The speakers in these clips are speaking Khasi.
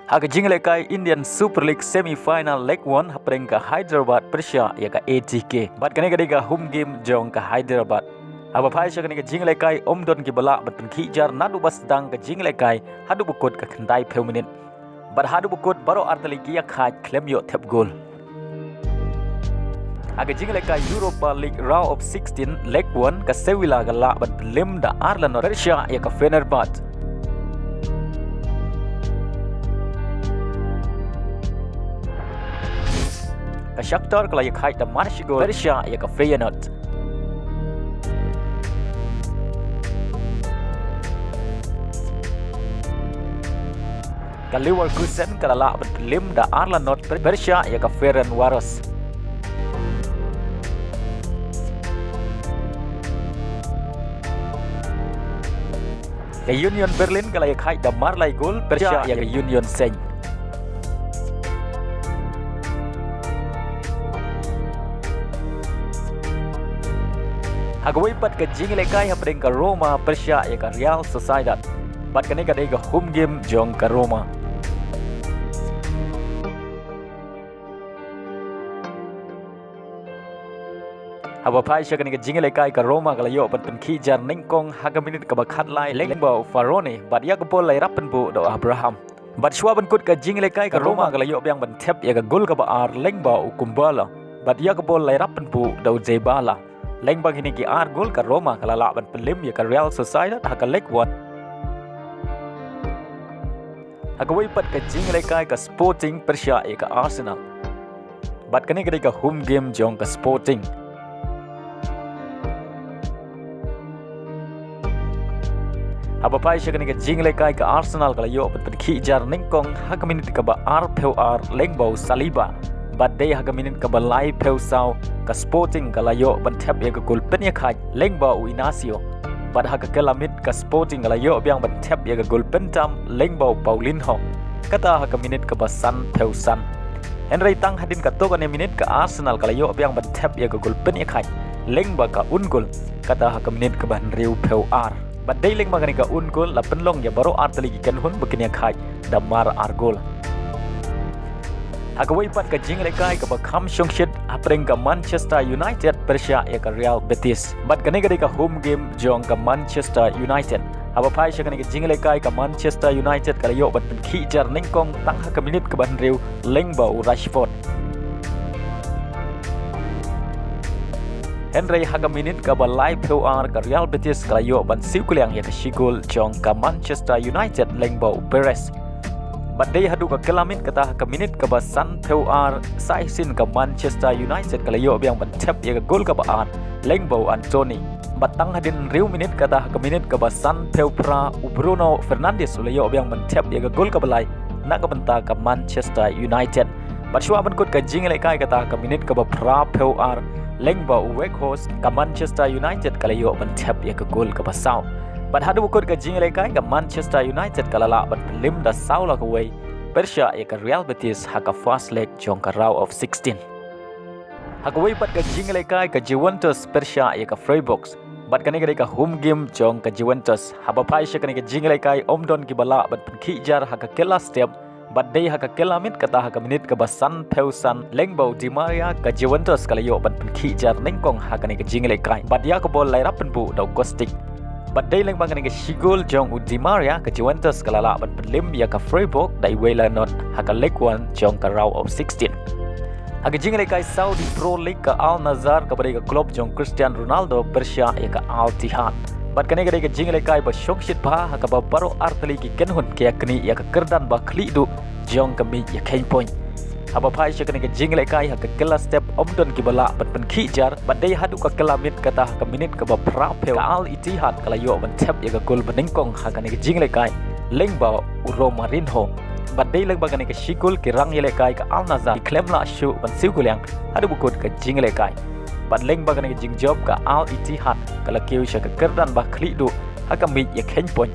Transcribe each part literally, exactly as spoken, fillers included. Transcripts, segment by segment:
Ha ka jingïalehkai Indian Super League semi-final leg one hapdeng ka Hyderabad pyrshah ïa ka A T K. Bad kane ka dei ka home game jong ka Hyderabad. Haba phai sha kane ka jingïalehkai ym don kiba lah ban pynkhih jar naduh ba sdang ka jingïalehkai haduh ba kut ka khyndai phew minit. Bad haduh ba kut baroh artylli ki ïakhaid khlem ïoh thep gol. Ha ka jingïalehkai Europa League Round of Sixteen, Leg One, ka Sevilla ka lah ban pynlem da ar la not pyrshah ïa ka Fenerbahce. Ka Shakhtar ka la ïakhaid da mar shi gol pyrshah ïa ka Feyenoord. Ka Leverkusen ka la lah ban pynlem da ar la not pyrshah ïa ka Ferencvaros. Ka Union Berlin ka la ïakhaid da mar lai gol pyrshah ïa ka Union Saint. Ha kawei pat ka jingïalehkai hapdeng ka Roma pyrshah ïa ka Real Sociedad. Bad kane ka dei ka home game jong ka Roma. Haba phai sha kane ka jingïalehkai ka Roma ka la ïoh ban pynkhih jar nyngkong ha ka minit kaba khatlai lyngba u Faraoni bad ïa ka bol la ïarap pynbuh da u Abraham. Bad shuwa ban kut ka jingïalehkai ka Roma ka la ïoh biang ban thep ïa ka gol kaba ar lyngba u Kumbala bad ïa ka bol la ïarap pynbuh da u Dybala. Lyngba kine ki ar gol ka Roma ka la lah ban pynlem ïa ka Real Sociedad ha ka Leg One. Ha kawei pat ka jingïalehkai ka Sporting pyrshah ïa ka Arsenal. Bad kane ka dei ka home game jong ka Sporting. Haba phai sha kane ka jingïalehkai ka Arsenal ka la ïoh ban pynkhih jar nyngkong ha ka minit kaba arphew ar lyngba u Saliba. Bad dei ha ka minit kaba laiphew saw ka Sporting ka la ïoh ban thep ïa ka gol pynïakhaid lyngba u Inacio. Bad ha ka kylla miet ka Sporting ka la ïoh biang ban thep ïa ka gol pyntam lyngba u Paulinho, kata ha ka minit kaba sanphew san. Hynrei tang hadien katto katne minit ka Arsenal ka la ïoh biang ban thep ïa ka gol pynïakhaid lyngba ka un gol, kata ha ka minit kaba hynriewphew ar. Bad dei lyngba kane ka un gol la pynlong ïa baroh artylli ki kynhun ba kin ïakhaid da mar ar gol. Ha kawei pat ka jingïalehkai kaba kham shongshit hapdeng ka Manchester United pyrshah ïa ka Real Betis. Bad kane ka dei ka home game jong ka Manchester United. Haba phai sha kane ka jingïalehkai ka Manchester United ka la ïoh ban pynkhih jar nyngkong tang ha ka minit kaba hynriew lyngba u Rashford. Hynrei ha ka minit kaba laiphew ar ka Real Betis ka la ïoh ban siew kylliang ïa ka shi gol jong ka Manchester United lyngba u Perez. Bad dei haduh ka kylla miet kata ha ka minit kaba sanphew ar sa shisien ka Manchester United ka la ïoh biang ban thep ïa ka gol kaba ar lyngba u Antony. Bad tang hadien hynriew minit kata ha ka minit kaba sanphew phra u Bruno Fernandes u la ïoh biang ban thep ïa ka gol kaba lai na ka bynta ka Manchester United. Bad shuwa ban kut ka jingïalehkai kata ha ka minit kaba phraphew ar lyngba u Weghorst ka Manchester United ka la ïoh ban thep ïa ka gol kaba saw. Bad haduh ba kut ka jingïalehkai ka Manchester United ka la lah ban pynlem da saw la kawei pyrshah ïa ka Real Betis ha ka first leg jong ka Round of Sixteen. Ha kawei pat ka jingïalehkai ka Juventus pyrshah ïa ka Freiburg. Bad kane ka dei ka home game jong ka Juventus. Haba phai sha kane ka jingïalehkai ym don kiba lah ban pynkhih jar ha ka kylla step. Bad dei ha ka kylla miet kata ha ka minit kaba sanphew san lyngba u Di Maria ka Juventus ka la ïoh ban pynkhih jar nyngkong ha kane ka jingïalehkai. Bad ïa ka bol la ïarap pynbuh da u Kostic. Bad dei lyngba kane ka shi gol jong u Di Maria ka Juventus ka la lah ban pynlem ïa ka Freiburg da iwei la not ha ka Leg One jong ka Round of Sixteen. Ha ka jingïalehkai Saudi Pro League ka Al Nassr kaba dei ka klub jong Cristiano Ronaldo pyrshah ïa ka Al Ittihad. Bad kane ka dei ka jingïalehkai ba shongshit bha ha kaba baroh artylli ki kynhun ki ïa knieh ïa ka kyrdan ba khlieh duh jong ka miej ïa kheiñ point. Haba phai sha kane ka jingïalehkai ha ka kylla step ym don kiba lah ban pynkhih jar bad dei haduh ka kylla miet kata ha ka minit kaba phraphew ka Al Ittihad ka la ïoh ban thep ïa ka gol ba nyngkong ha kane ka jingïalehkai lyngba u Romarinho. Bad dei lyngba kane ka shi gol ki rangïalehkai ka Al Nassr ki khlem lah shuh ban siew kylliang haduh ba kut ka jingïalehkai. Bad lyngba kane ka jingjop ka Al Ittihad ka la kiew sha ka kyrdan ba khlieh duh ha ka miej ïa kheiñ point,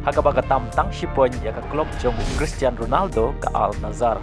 ha kaba ka tam tang shi point ïa ka klub jong u Cristiano Ronaldo ka Al Nassr.